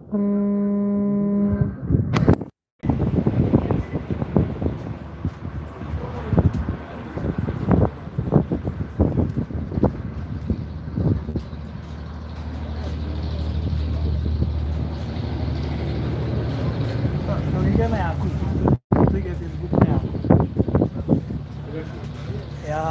Tuige na yaku, tuige Facebook na yaku ya.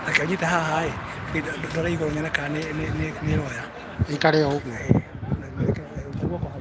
Reke nyite haha ĩ, ndore igũrũ nyone kana nĩ ĩroya. Ĩikare o ũguo. Ruta guoko hau.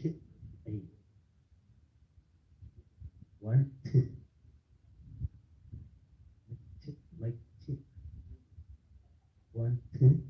Two, three. One, two. Mic check, mic check. One, two.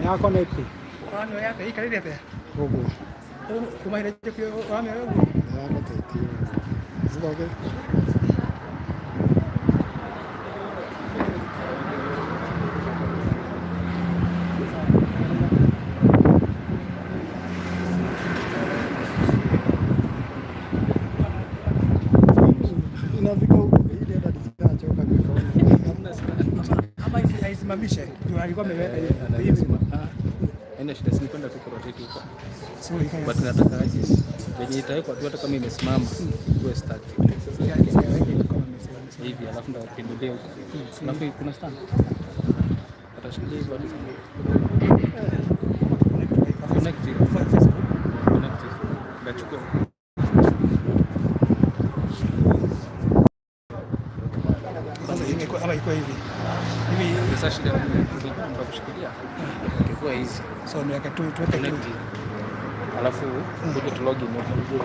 Yakwa nĩ ĩkĩ? Ũramĩoya atĩa? Ĩikarĩire atĩa? Ũguo. Kuma hĩndĩ ĩrĩkũ ũramĩoya ũguo? Yakwa ti inafika huko ile hata nishachoka mikono. Ama aisimamishe. Ndio alikuwa ameweka hivi. Haina shida, si kwenda tu kurotate huko. So ikae But nataka aje venye itawekwa tu, hata kama imesimama, ikuwe static kama imesimama. Hivi, alafu ndapindulia huko. Alafu kuna stand. Atashikilia hivyo hadi connect it. Connect it. Ndachukua. Sasa imekuwa ama iko hivi. Hivi. Sasa shida ni nitakushikilia. Ingekuwa hizi. So niweke tu, tuweke tu. Connect it. Alafu kuja tu login huko.